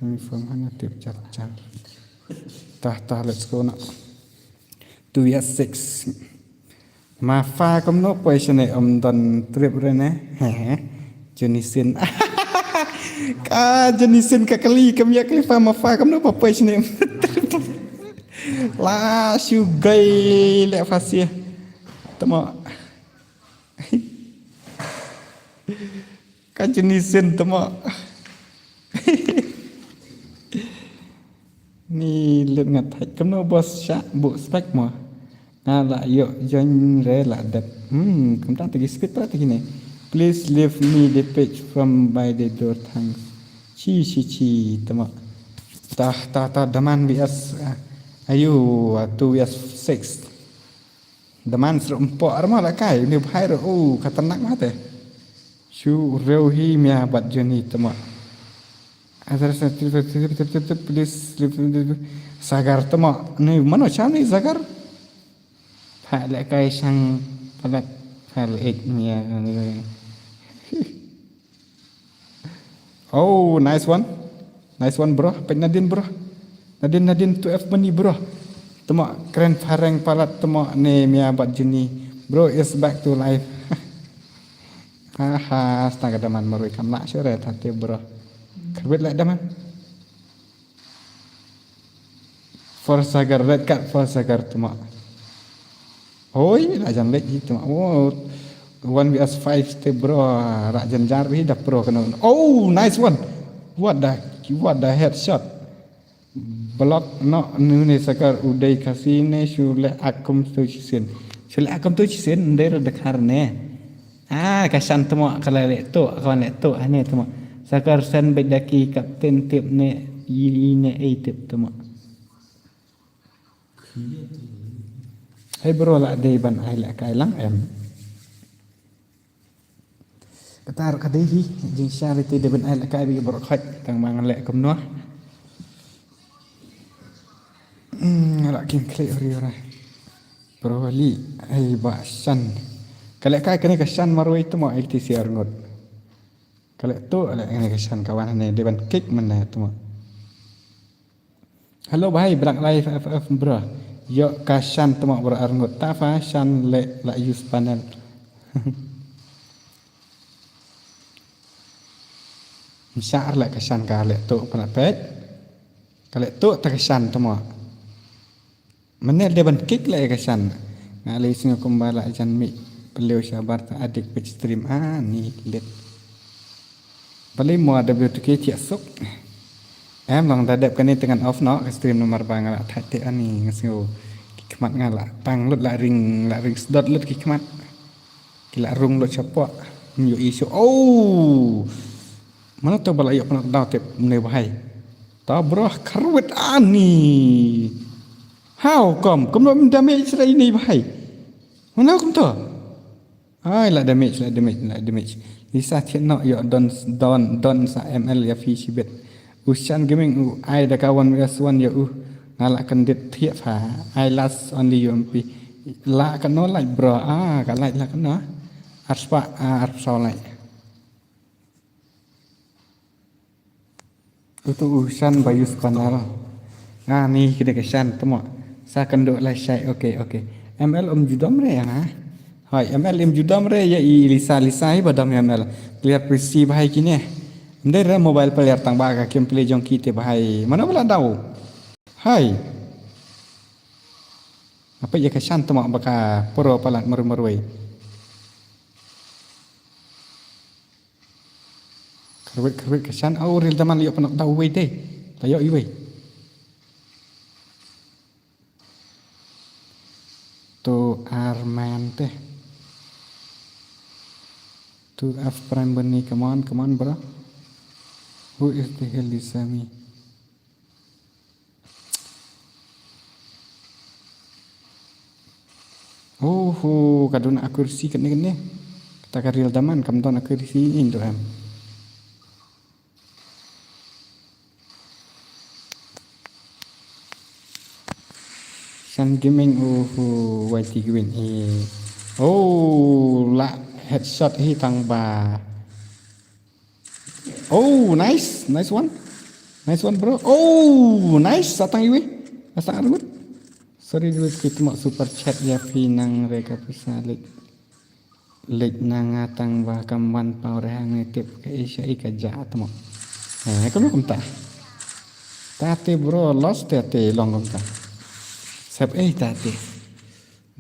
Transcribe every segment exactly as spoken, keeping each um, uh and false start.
Uniform hana tip char char. Tah, tah, let's go na. Two years six. Mafa kumno poi shane, um don trip re ne. He he. Junisin. Ka Junisin ka kali kam ya klifa mafa kumno poi shane. La shu gai le fasia. Tama. Ka Junisin tama. Ni lut ngat haj kumno boss sha bu spek mo. Nga la yok join re la dep. Hmm, kumta tagi speed pra tagi ne. Please leave me the page from by the door, thanks. Chi chi chi tama. Tah tah tah daman B S. Ayu, two B S six. Daman sru mpo arma la kai ni bhai ro u katanak mate. Shu reu hi mia bat joni tama. Azar sa tip tip tip tip tip please. Sagar tama ni mano cham ni Sagar. Pha le kai sang palat pha le ek mia. Oh, nice one. Nice one, bro. Pek Nadine, bro. Nadine, Nadine, two F money, bro. Tama kren phareng palat tama ne mia bat juni. Bro is back to life. Haha, stang ka daman marui kam lak sure tate, bro. Karbit lak daman. For Sagar, red card for Sagar tama. Oi, la jan lek hi tama. Oh, one V S five step bro. Ra jan jar hi da pro kano. Oh, nice one. What the, what the headshot. Block no nune Sagar u dei Khasi ne shu le akum tu chisin. Shu le akum tu chisin ndei ro dakhar ne. Ah, ka shan tamo ka la leh tuh, ka wan leh tuh, hane tamo. Sagar sen beit da ki kapten tip ne, yi ne ei tip tamo. Hei bro, la dei ban ai leh kai lang em. Katar ka dei hi, jingshar ite dei ban ai leh kai bi bro khot, tang ma ngan leh kumno. Hmm, la kin klik hori ora. Bro li, ai ba shan. Ka leh kai kane ka shan marwei tamo ai ti siar ngut. Ka leh tuh leh kane ka shan ka wan ne dei ban kick man ne tamo. Hello bhai, Black Life F F bro. Yo ka shan tamo bro ar ngut ta fa shan leh la use panel. Mshar leh ka shan ka leh tuh panel pet. Ka leh tuh ta ka shan tamo. Mane dei ban kick leh ka shan. Nga lei sngew kumba la jan mih pyllew shabar ta adik page stream ani lit. Balei mo da W two K thiah suk. Em long da dep kane te ngan off noh ka stream namar ba nga la thait te ani nga sngew ki khmat nga la pang lut la ring la ring sdot lut ki khmat. Ki la rung lut shapoh. Ym ïohi shuh. Oh. Mano to ba la ïoh pyndonkam te ne bhai. Ta bro kharwit ani. How come? Kumno ym damage la ine bhai? Mano kumto? Ai la damage, la damage, la damage. Lisa thiah noh ïoh don don don sa M L ïa phi shibit. U Shan Gaming u ai da ka one versus one ïa u. Nga la kyndit thiah pha. I last only U M P. La kano like bro. Ah, ka like la kano. Arspah, ah, arphew saw like. Utu u shan ba use panel. Nga ni kine ka shan tamo. Sa kynduh lai shai. Okay, okay. M L um ju dom re ïa nga. Hoi, M L um ju dom re ïa i Lisa, Lisa hi ba dom ïa M L. Player P C ba hai kine. Ym dei re mobile player tang ba ka kim play jong ki te ba hai. Mano ba la dau? Hai. Apa ïa ka shan tamo ba ka pro palat marwei marwei. Kharwit kharwit ka shan, oh, ril daman la ïoh pyndonkam da uwei te. La ïoh iwei. To arman te. To F Prime Bunny, come on, come on, bro. Who is the hell is Sammy? Oho, ka don accuracy kane kane. Kata ka ril daman kam don accuracy in do em. Shan Gaming, oho, Y T Gaming, eh. Oh, la headshot hi tang ba. Oh, nice. Nice one. Nice one, bro. Oh, nice. Sa tang iwi. Sa tang arngut. Sorry, dude, ki tmok super chat ïa phi nang re ka pisa lek. Lek nang nga tang ba kam wan paw re hang ne tip ka Asia i ka ja tmok. Eh, ka lu kumta. Tate, bro, lost tate, long kumta. Sep, eh, tate.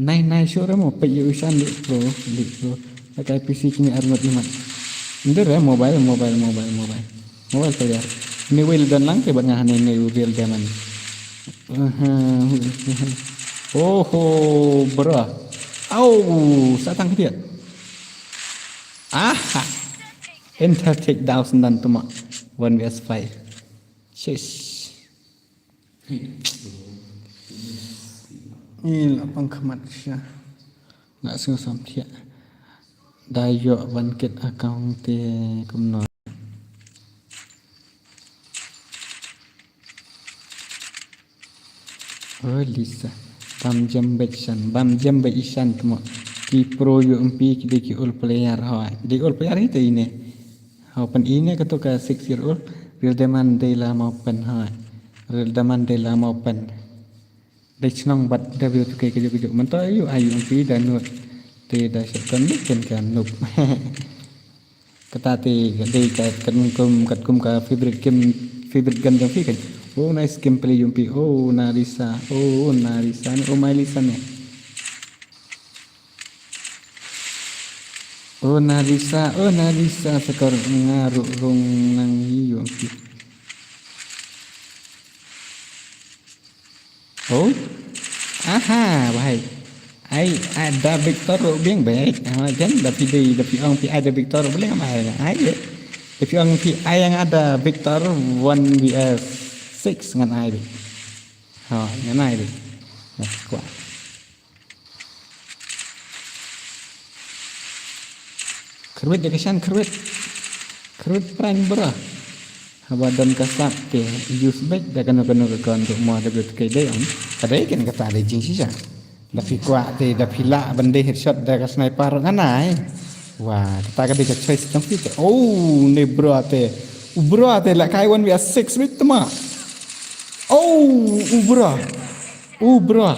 Nai, nai, sure mo, peit ïa u Shan, dik pro, dik pro. Ka I P C kine arngut imat. Nder, eh, mobile, mobile, mobile, mobile. Mobile player. Ni wil don lang ke bad nga hane ni real diamond. Oho, bro. Au, sa tang ketiak. Aha. Enter take down sendan tuma. One versus five. Sis. Ni la pang khmat sha. Nga sngew sam thiah. Da ïoh ban kit account te kumno. Oh, Lisa. Bam jem bad Shan. Bam jem bad Ishan tuma. Ki pro yu empi ki dei ki all player hoi. Dei all player hi te ine. Hau pen ine ka tu ka six year old. Real diamond dei la mau pen hoi. Real diamond dei la mau pen. Dei chnong bad W two K kajuk kajuk. Mento yu ayu empi da nut. Te da shot kon dei ken ka noob. Kata te ka dei ka katkum katkum ka favorite game, favorite gun jong phi kan. Oh, nice gameplay jong phi. Oh, Narisa. Oh, Narisa ne. Oh, my Lisa ne. Oh, Narisa. Oh, Narisa, sekor nga rung nang hi jong phi. Oh. Aha, bahai. Ai, ada Victor ruh biang, bahai. Ah, kan da phi dei, da phi ong phi ai da Victor ruh biang, bahai. Ai, da phi ong phi ai ïa nga da Victor one V S six ngan ai dei. Ha, ngan ai dei. Nah, kuat. Kyrwit da ka Shan, kyrwit. Kyrwit prank bro. Haba don ka sap te use bad da kano kano ka kon tu mo da gut kai dei on. Ka dei ken kata dei jingshisha. Da phi kwah te da phi lah ban dei headshot da ka sniper ngan ai. Wah, kata ka dei ka choice jong phi te. Oh, ne bro te. U bro te la kai one v six bit tuma. Oh, u bro. U bro.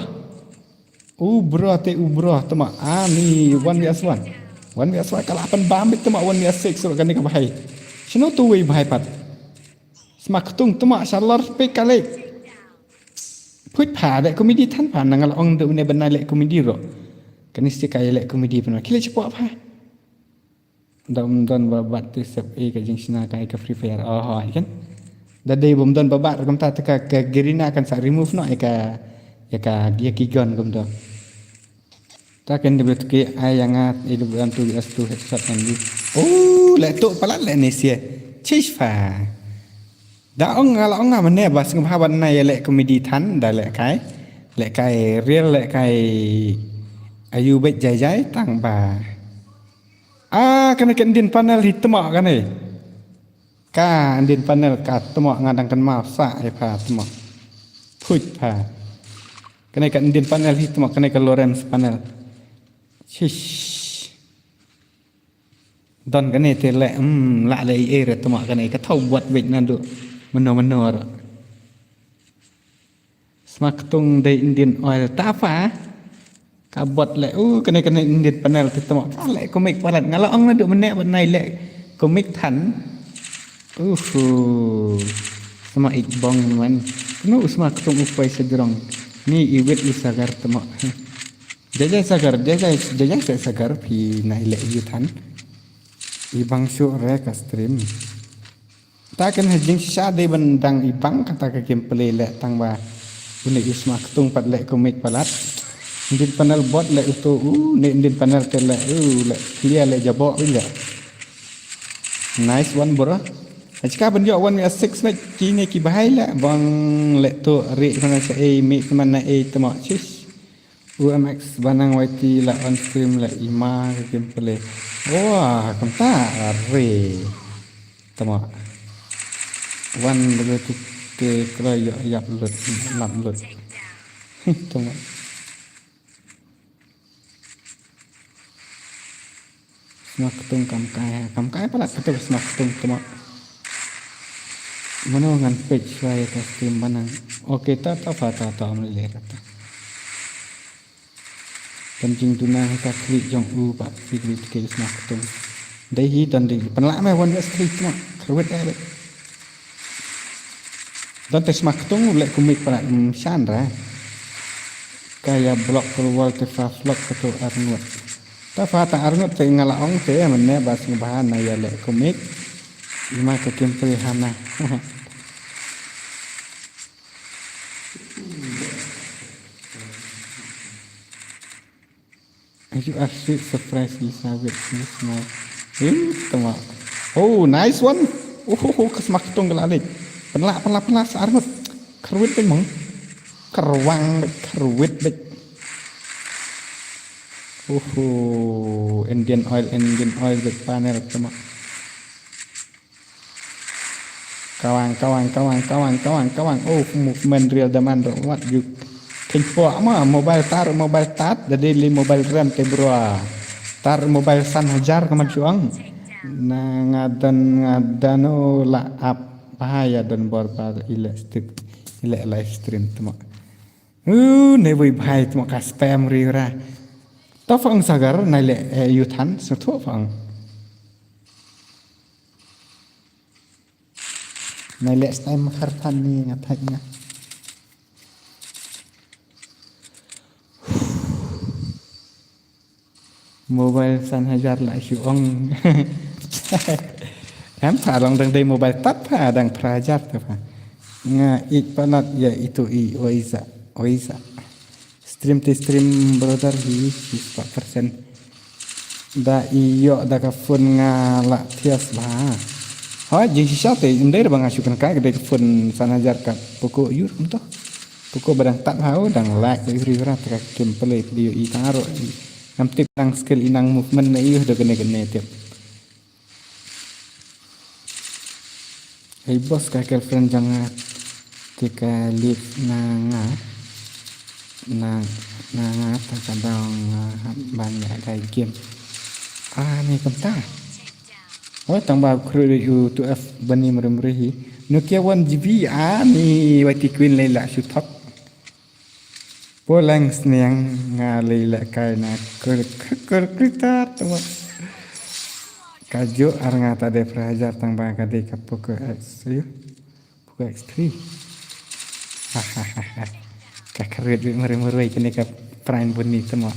U bro te u bro tuma. Ani one v one. One v one ka la pan bam bit tuma one v six ruh kane ka bahai. Shino tu wei bahai pat. Sma ktung tuma shalor pe kalik. Phuit pha de comedy than pha nang la ong de une benai le comedy ro. Kani stika le comedy pun kile chipok pha. Da um don ba bat te sep e ka jingshna kai ka Free Fire. Oh, hoi kan. Da dei bum don ba bat kum ta te ka, ka Garena kan sa remove no e ka, e ka, e ki gun kum do. Ta kan de bet ke ai yang at e de buan tu as tu headshot kan di. Oh, le tu palat le ne sia. Chish pha. Da ong nga la ong nga mane bas ngam haban na ya le comedy than da le kai. Le kai real le kai ayu bet jai jai tang ba. Ah, kane ka Indian panel hi tmok kane. Ka Indian panel ka tmok nga dang kan mau sa ai pha tmok. Phuit pha. Kane ka Indian panel hi tmok kane ka Lawrence panel. Shish. Don kane te le, hmm, la le i ere tuma kane ka thau buat wek na du. Meno meno ro. Sma ktung dei Indian oil ta pha. Ka buat le, uh, kane kane Indian panel te tuma. Ka le komik palat nga la ong na du mene buat nai le komik than. Uhu. Sma ik bong man. Kno u sma ktung u pai sejrong. Ni i wit u sagar tuma. Jajai sagar, jajai, jajai se sagar phi nai le yu than. I bang shu re ka stream. Ta kan ha jing shisha dei ban dang i bang kata ka gameplay le tang ba. Une i sma ktung pat le komik palat. Indian panel bot le uto u, ne Indian panel te le u, le clear le jabo u le. Nice one bro. Achka ban yo one v six me kine ki bahai le bang le to re mana sa e me mana e tama chis. U M X banang Y T la on stream la ima ka gameplay. Wah, kumta re. Tama. Wan belo tu ke kro yo yap lut, lap lut. Tama. Sma ktung kam kai, kam kai palat katu sma ktung tama. Mano ngan peit shuwa ïa ka stream ba nang. Ok, ta ta pha ta ta ym lei lei ta. Kan jingduna ha ka khlieh jong u ba phi dei te sma ktung. Dei hi don dei pynlah me wan ïa stream ma. Kyrwit eh. Don te sma ktung leh kumik para shan ra. Ka ïa block ka wall te fa vlog ka to arngut. Ta fa ta arngut te nga la ong te mynne ba sngewbha na ïa leh kumik. Ima ka kim pri hana. You are sweet surprise, Elizabeth. Small. Eh, tama. Oh, nice one. Oh, oh, oh, ka sma ktung ka la leit. Pynlah, pynlah, pynlah sa arngut. Kyrwit beit mong. Kyrwang beit, kyrwit beit. Oh, oh, engine oil, engine oil beit panel tama. Kawang, kawang, kawang, kawang, kawang, kawang. Oh, movement real daman ro wat juk. Kynpoh ma mobile tar, mobile tat, da dei li mobile rem te bro. Tar mobile san hajar ka man shu ong. Na nga don, nga don, oh, la ap. Bahaya don bor ba i leh stik, i leh live stream tama. Uh, ne wei bhai tama ka spam ri ra. To fa ong sagar na leh, eh, yu than, so to fa ong. Na leh stai makhar than ni nga thait nga. Mobile san hajar la shu ong. Em pha long dang dei mobile tat pha dang phra hajar ta pha. Nga ïeit palat ïa itu i oiza, oiza. Stream te stream brother hi hi spah percent. Da ïoh da ka phone nga la thias bha. Hoi jingshisha te ym dei ba nga shu kynkai ka dei ka phone san hajar ka Poco ïur kumto. Poco ba dang tat bha u dang like da ïur ïur ta ka kim pele video i tang aro. Ngam tip nang skill i nang movement na ïur da kane kane tip. Hei boss ka girlfriend jong nga te ka live na nga na na nga ta ka daw nga hap ban ïa dai game. Ah ni kumta. Oh tang ba kru u tu F bani mrim rihi. Nokia one G B ah ni wati queen lei la shu thok. Poleng sniang nga lei lehkai na kur kur kur kritar tama. Ka ju ar nga ta de phra hajar tang ba ka de ka Poco X, ayo. Poco X three. Ka kharit bi mari marwai kene ka prime bunni tama.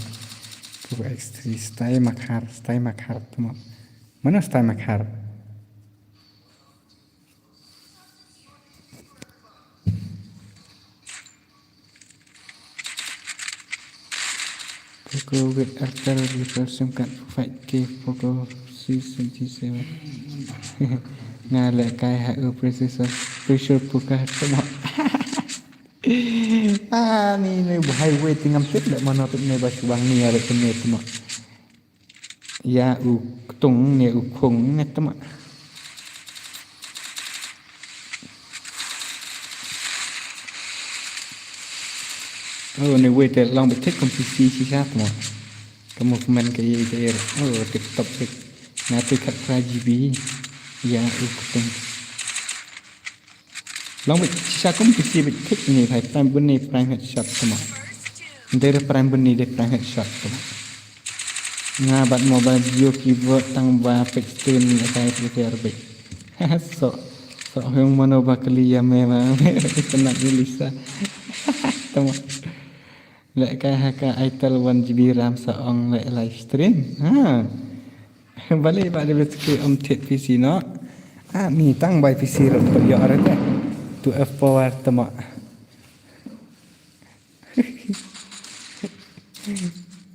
Poco X three stai makhar, stai makhar tama. Mana stai makhar? Poco with Airtel refer sim card five K Poco C seventy-seven. Nga lehkai ha u processor pressure cooker tama. Ah ni ni bahai wei tingam tip leh mano tip ne ba shubang ni are tip ne tama. Ïa u ktung ne u khung ne tama. Oh ne wei te long beit thik kum P C shisha tama. Ka movement ka ïa ka ïa. Oh tip top beit. Na te khat phra G B. Ïa u ktung. Long beit shisha kum P C beit thik ni bhai prime bunni prime headshot tama. Dei prime bunni dei prime headshot tama. Nga bat mobile Jio keyboard tang ba pek screen ni kai prepare beit. So so hung mano ba kali ya me ma me kena ni Lisa. Tama. Lehkai ha ka Itel one G B RAM sa ong leh live stream. Ha. Balei ba dei beit ki um thied P C noh. Ah ni tang bai P C ruh put ïoh arei te. Two F power tama.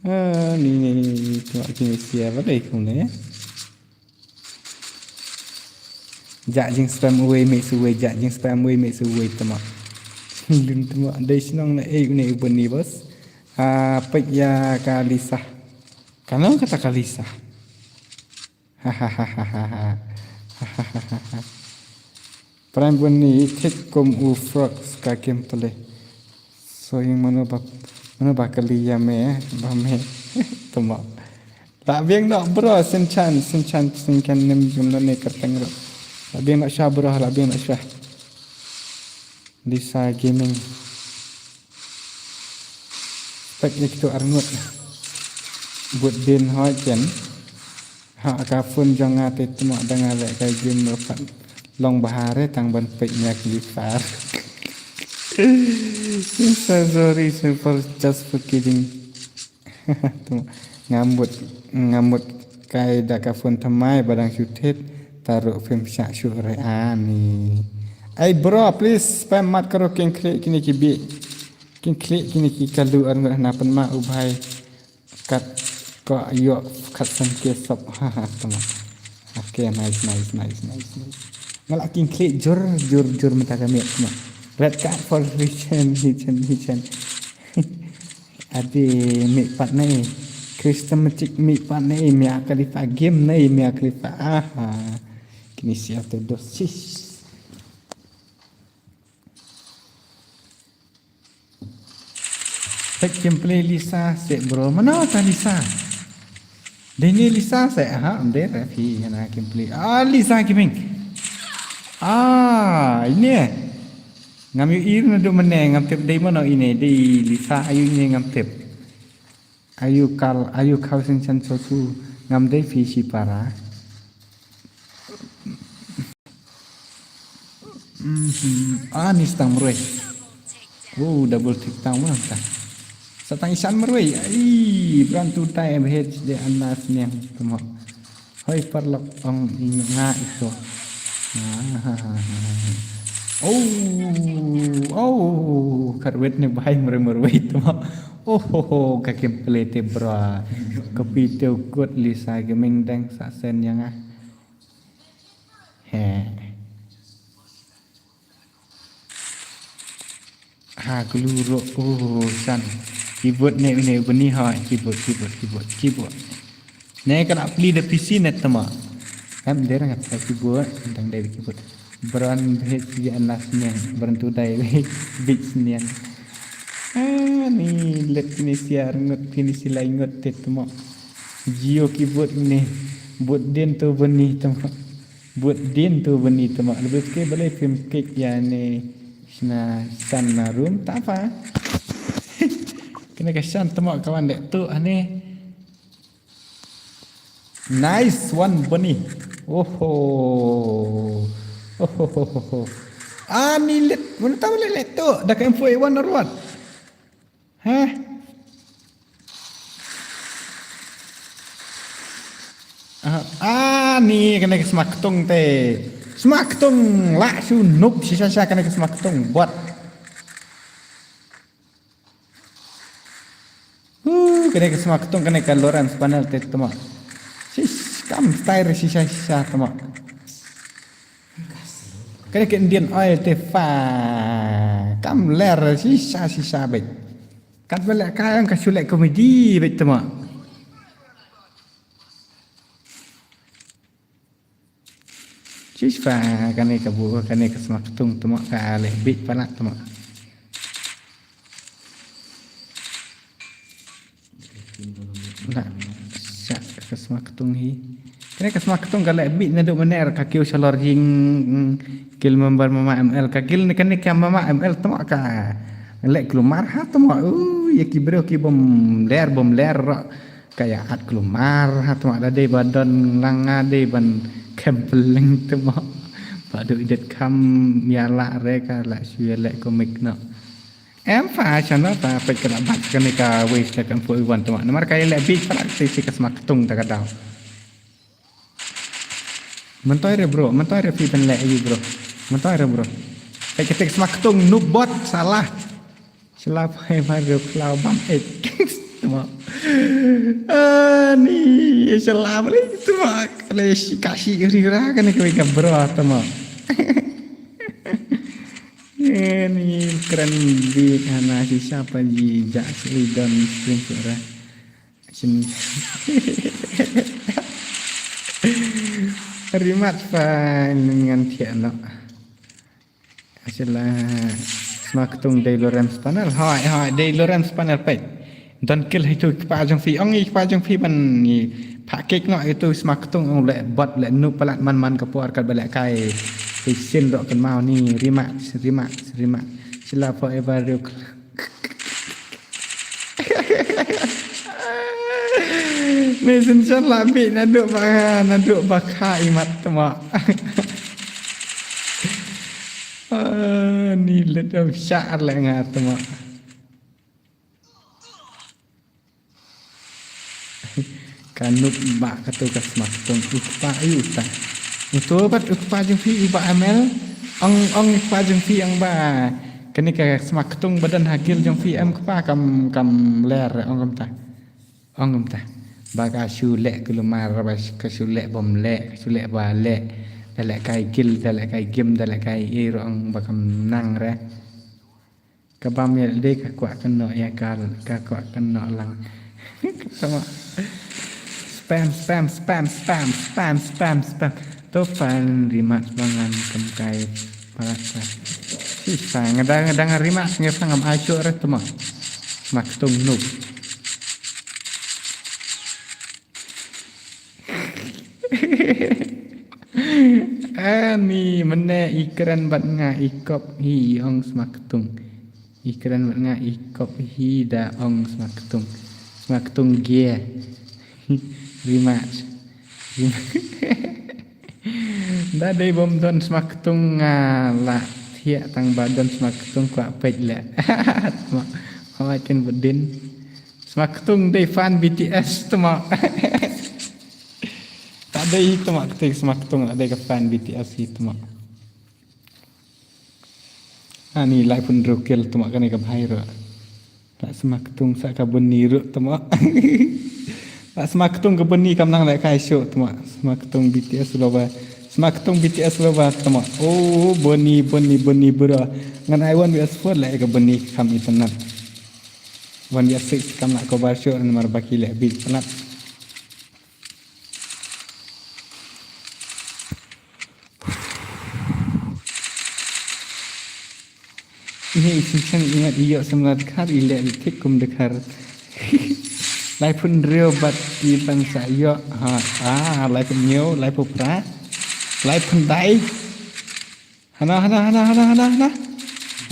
Ah ni ni ni tama ki ni sia balei kumne. Jah jingspam uwei mih suwei, jah jingspam uwei mih suwei tama. Lun tama dei shnong na ei une u bani bos. Ah peit ïa ka Lisa. Kano kata ka Lisa. Prime bun ni thik kum u frog ska kim pele. So ïing mano ba mano ba kali ïa me ba me tama. La biang noh bro sinchan sinchan sinchan nim jum ne kyrteng ro. La biang noh sha bro la biang noh sha. Lisa Gaming. Pek ïa kitu arngut. Bud din hoi chen. Ha ka phone jong nga te tuma da nga leh ka game lepat long bahare tang ban pek nya ki far. So sorry, so for just for kidding. Tuma nga mut, nga mut kai da ka phone thymmai ba dang shu thied, taru phim shah shu re ani. Ai bro, please pem mat karo king klik kini ki bi. King klik kini ki kalu arngut hana pynma u bhai. Kat ko yo kat san ke sop. Ha ha tama. Okay, nice, nice, nice, nice, nice. Nga la king klik jur, jur, jur mynta ka miet tama. Red card for Hichen, Hichen, Hichen. Ade mi pat nei. Christian machik mi pat nei, Mia Khalifa game nei, Mia Khalifa. Aha. Kini siap tu dosis. Pek gameplay Lisa seh bro. Mano ta Lisa? Dei ne Lisa seh? Aha, ym dei re phi hana gameplay. Ah, Lisa Gaming. Ah, ine. Ngam ïohi naduh mynne, ngam tip dei mano ine, dei Lisa aïu ine ngam tip. Aïu kal, aïu khaw sing chan so tu, ngam dei phi shipara. Mhm. Ah, ni stang mrwei. Oh, double tick tang ma ta. Sa tang isan mrwei. Ai, bran tu tai M H de anas niang tama. Hoi parlok ong ing nga iso. Ah, ha, ha, ha. Oh, oh, karwet ne bai mrwei mrwei tama. Oh, ho, ho, ka gameplay te bra. Ka video good Lisa Gaming dang sa sen yang ah. He. Ha, kulu ro, oh, san. Keyboard ne, ne, bani ha, keyboard, keyboard, keyboard, keyboard. Ne, ka la pli da P C ne tama. Em, dera ngat sa keyboard, tang dai keyboard. Bran bit ya nas ne, bran tu dai bit nian. Ah, ni let ni siar ngut, kini silai ngut te tama. Jio keyboard ne, bud din tu bani tama. Bud din tu bani tama. Lebih ke balai phim kik ya ne. Shna san na room ta pa. Kena ka shan tama kawan dek tu ane. Nice one bani. Oho. Oho. Ani let. Mana tahu let let tu. Dah ka M four A one or what? Heh? Ah, ah, ni kane ka sma ktung te. Sma ktung la shu nup shisha shisha kane ka sma ktung bot. Uh, kane ka sma ktung kane ka Lawrence panel te tama. Shish, kam style shisha shisha tama. Kane ka Indian oil te fa kam ler shisha shisha bek. Kat ba leh ka yang ka shu leh komedi bek tama. Shisha kane ka bu kane ka sma ktung tama ka leh bek pala tama. Lah, sa ka sma ktung hi. Kane ka sma ktung ka leh bit na du maner ka kiew shalor jing, mm, kil member mama M L ka kil ne kane ka mama M L tama ka leh klumar ha tama. Uh, ya ki bro ki bom ler bom ler ro ka ya at klumar ha tama da dei ba don lang nga dei ban kempeleng tama. Ba du idet kam ya la re ka la shu ya leh komik no. Em fa channel ta pek ka da bat kane ka wei sa kan poi wan tama. Namar ka leh bit pala te si ka sma ktung ta ka dau. Mentoi re bro, mentoi re pi pen leh ayu bro. Mentoi re bro. Pek ka te ka sma ktung noob bot salah. Salah pai mar re klau bam ek. Tama. Ani salah balik tama. Kale si kasi ri ra kane ka wei ka bro tama. Ani kren bit hana si siapa ji jak si don screen suara. Sin. Rimat pa ngan thiah no. Asila sma ktung dei Lawrence panel. Hai hai dei Lawrence panel pek. Don kil hitu kpa jong phi ong i kpa jong phi ban i pha kek no itu sma ktung ong leh bot leh nu palat man man ka por kat ba leh kai. Phi sin dok kan mau ni rimat rimat rimat. Sila forever ruk. Ni sin shala bi naduh ba, naduh ba kha i mat tama. Ah, ni ledam sha le nga tama. Ka nup ba katu ka sma ktung u kpa u ta. Uto bat u kpa jong phi u ba amel. Ong, ong u kpa jong phi ong ba. Kane ka sma ktung ba don ha guild jong phi em kpa kam, kam ler ong kumta. Ong kumta. Ba ka shu leh kulmar ba ka shu leh bom leh, ka shu leh ba leh. Da leh kai guild, da leh kai game, da leh kai iro ong ba kam nang re. Ka bam ïa dei ka kwah kynnoh ïa ka, ka kwah kynnoh lang. Tama. Spam, spam, spam, spam, spam, spam, spam. To fan rematch ba ngan kam kai palat ka. Shisha nga da, nga da nga rematch nga pang am ai shuh re tama. Sma ktung noob. Ani mynne i kren bad nga i kop hi ong sma ktung. I kren bad nga i kop hi da ong sma ktung. Sma ktung gia. Rematch. Rematch. Da dei bom don sma ktung nga la thiah tang ba don sma ktung kwah peit leh. Sma, hoi ken budin. Sma ktung dei fan B T S tama. Ta dei tama kata sma ktung la dei ka fan B T S hi tama. Ani lai pun rukil tama kane ka bhai ro. La sma ktung sa ka buni ro tama. La sma ktung ka buni kam nang le kai show tama. Sma ktung B T S lover. Sma ktung B T S lover tama. Oh buni buni buni bro. Ngan ai one V S four le ka buni kam internet. One V S six kam la cover show namar ba ki leh bit palat. Ini isin sen ingat iyok semla dekar ilek detik kum dekar. Lai pun rio bat di pan sa iyok ha ah lai pun nyo lai pun pra lai pun dai. Hana hana hana hana hana hana.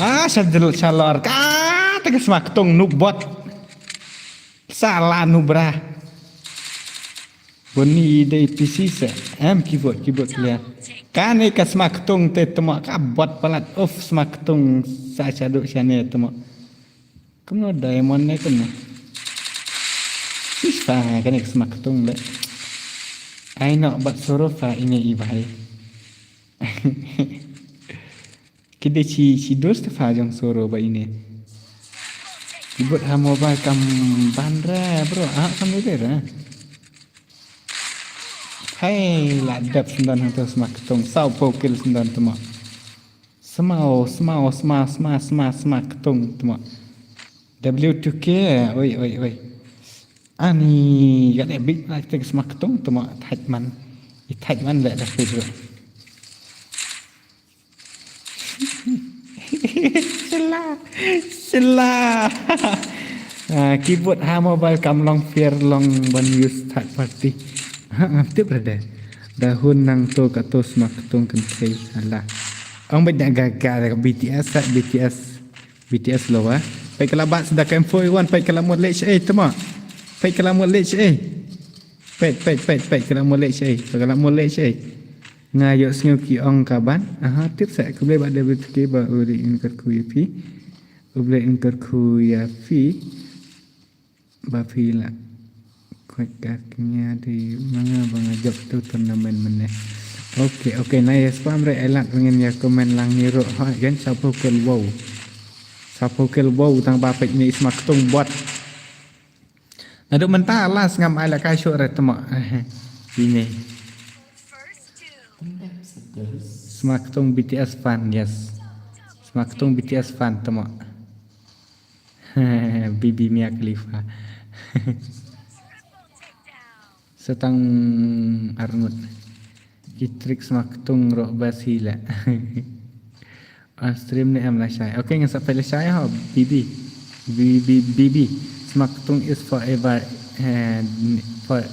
Ah sadel salor ka te ke sma ktung nuk bot. Sala nubra. Boni dei P C se. Em keyboard keyboard clear. Kane ka sma ktung te tama ka bot palat of sma ktung sa chadu shane tama. Kumno diamond ne kumno. Shisha kane ka sma ktung le. Ai no bat soro fa ine i bhai. Ki dei chi chi dos te fa jong soro ba ine. Ki bot ha mobile kam ban re bro ah kam dei re. Hai la dep sendon hangto sma ktung saw pokil sendon tama. Sma sma sma sma sma sma ktung tama. W two K oi oi oi. Ani ga dei big like te sma ktung tama thait man. I thait man le da pidro. Sila. Sila. Ah, keyboard ha mobile kam long fair long ban use third party. Ha ngam tip rede. Da hun nangto kato sma ktung kynthei sala. Ong bad da gaga da B T S ha B T S. B T S lo wa. Peit kala bat da ka M four A one peit kala mut leh shaei tama. Peit kala mut leh shaei. Peit peit peit peit kala mut leh shaei. Kala mut leh shaei. Nga ïohsngew ki ong ka ban. Aha tip sa khublei ba dei bit ki ba u dei in kyrkhu ïa phi. U Blei in kyrkhu ïa phi. Ba phi la. Kwet ka kñia dei ma nga ba nga jop tu tournament mynne. Okay okay na ïa spam re elat ngin ïa comment lang ni ruh ha gen sapo kel wow. Sapo kel wow tang ba peit ni sma ktung bot. Naduh mynta last ngam ai la kai shuh re tama. Ini. Sma ktung B T S fan yes. Sma ktung B T S fan tama. Bibi Mia Khalifa. Setang arngut. Ki trik sma ktung roh bas hi la. On stream ne em la shai. Okay ngan sa peit la shai ho. Bibi. Bibi Bibi. Sma ktung is forever. Eh, for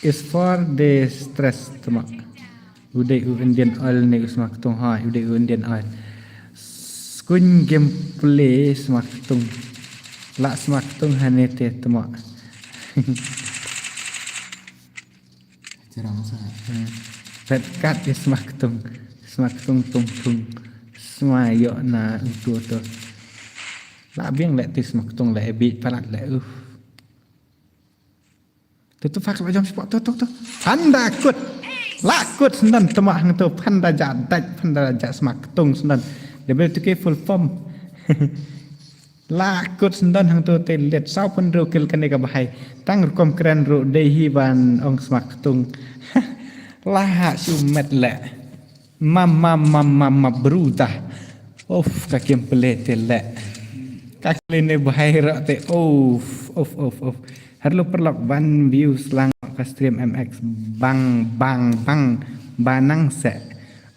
is for the stress tama. U dei u Indian oil ne u sma ktung ha u dei u Indian oil. Kuñ gameplay sma ktung. Lah sma ktung hane te tmo. Jarang sa. Hmm. Red card ya sma ktung. Sma ktung tung tung. Sma yo na utu tu. Lah biang le ti sma ktung le bit palat le uh. Tu tu fak la jam spot tu tu tu. Panda kut. La kut sendan temak hang tu. Panda ja daj, panda ja sma ktung sendan. Double two K full form. La kut sendan hang tu te let saw pun ru kil kane ka bahai. Tang rukom kren ru dei hi ban ong sma ktung. La ha shu met le. Mam mam mam mam mam bruta. Of ka gameplay te le. Ka kle ne bahai ra te of of of of. Harlo perlok ban view slang ka stream M X bang bang bang banang se.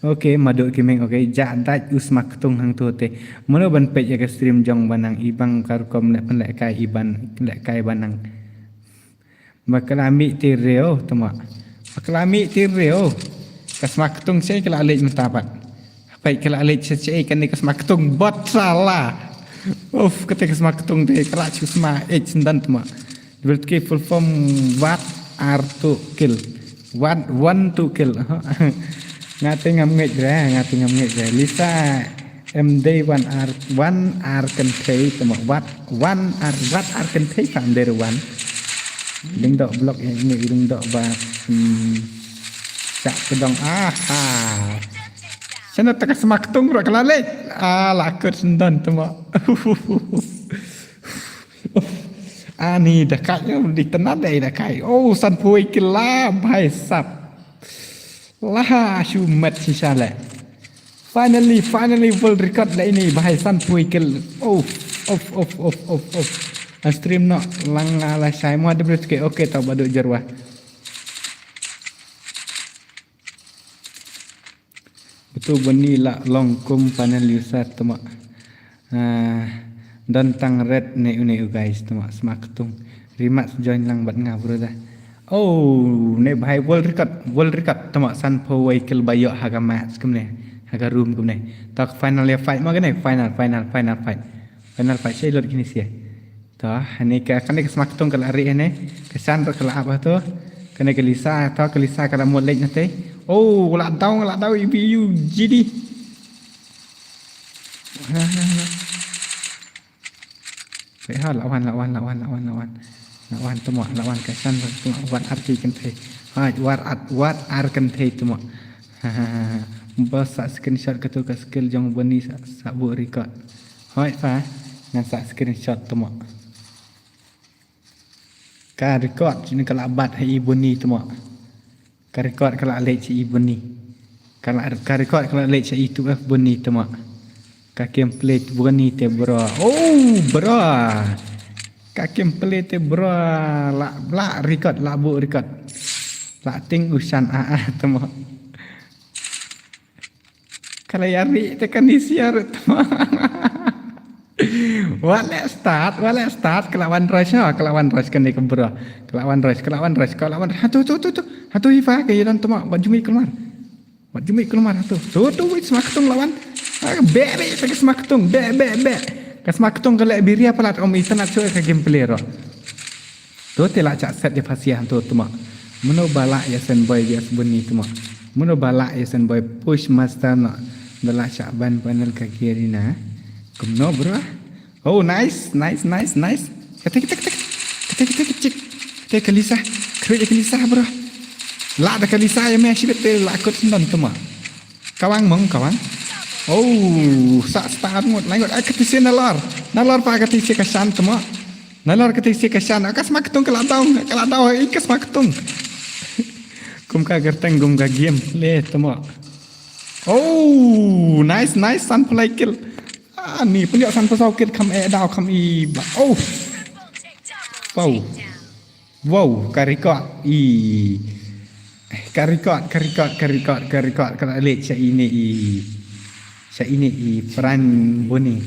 Okay, madu kimeng okay ja daj u sma ktung hang tu te. Mano ban pej ya ka stream jong banang i bang ka rukom le pen le kai i ban le kai banang. Bakla mi ti reo tama. Bakla mi ti reo. Ka sma ktung sei kala lej mentapat. Pai kala lej sei sei kane ka sma ktung bot sala. Of kate ka sma ktung te kala chu sma eh sendan tama. Double two K full form wat ar tu kill. Wat one tu kill. Ngate ngam ngej re, ngate ngam ngej re. Lisa em dei wan ar wan ar kynthei tama wat wan ar wat ar kynthei ka em dei wan. Ling dok blok ini ling dok ba. Hmm. Chak kedong aha. Sana taka sma ktung ro kala lej. Ah la kut sendan tama. Ani dakai di tenat dai dakai. Oh san pui kila bhai sap. Lah shu met shisha le. Finally, finally world record le ini bahai san pui kil. Of of of of of of. An stream no lang la shai mo ada berus ke okay tau badu jarwa. Betul bani la long kum panel user tama. Ah, don tang red ne une u guys tama sma ktung. Rimat join lang bat nga brother. Oh, ne bahai world record, world record tama san pawai kil bayo haga match kumne, haga room kumne. Tak final ya fight ma kene final final final fight. Final fight shay lot kini sia. To, hane ka kane ka sma ktung kala ri hane. Ka san ro kala apa to. Kane ka Lisa to ka Lisa kala mo lej nate. Oh, la daw la daw ibi u jidi. Wei ha lawan lawan lawan lawan lawan. Lawan tuma lawan ka san tuma wat ar ki kynthei. Ha wat ar wat ar kynthei tuma. Bos sa screenshot ka tu ka skill jong bani sa sa bu record. Hoi fa ngan sa screenshot tuma. Ka record sini ka la bat ha i bani tuma. Ka record ka la leh sa i bani. Ka la ka record ka la leh sa i tu F bani tuma. Ka gameplay bani te bro. Oh bro. Ka gameplay te bro la la record la bu record. La ting usan a a tuma. Kala yari te kan isiar tuma. Wale start, wale start kala wan rush ha, kala wan rush kan ni kebra. Kala wan rush, kala wan rush, kala wan hatu tu tu tu. Hatu hifa ke yadan tuma bat jumi keluar. Bat jumi keluar hatu. Tu tu wit sma ktung lawan. Be be ke sma ktung, be be be. Ke sma ktung kala biria palat om internet so ke gameplay ro. To te la chak set ya phasia to tuma. Mano bala ya sen boy ya buni tuma. Mano bala ya sen boy push master na. Bala chak ban panel ka kiri na. Kumno bro. Oh nice nice nice nice. Kete kete kete. Kete kete kete. Kete kalisa. Kete kalisa bro. La da kalisa ya me shibet te la kot sendan tuma. Kawang mong kawang. Oh, sa star ngut, langut. Ai kati si nalor. Nalor pa kati si kasan tuma. Nalor kati si kasan. Akas ma ketung kala daw, kala daw ai kas ma ketung. Kum ka gerteng gum ka game le tuma. Oh, nice nice san play kill. Ah, ni punya san pasau kill kam eh daw kam i ba. Oh. Wow. Wow, ka record. I ka record, ka record, ka record, ka record. Ka la leh sa ini i sa ini i peran buni.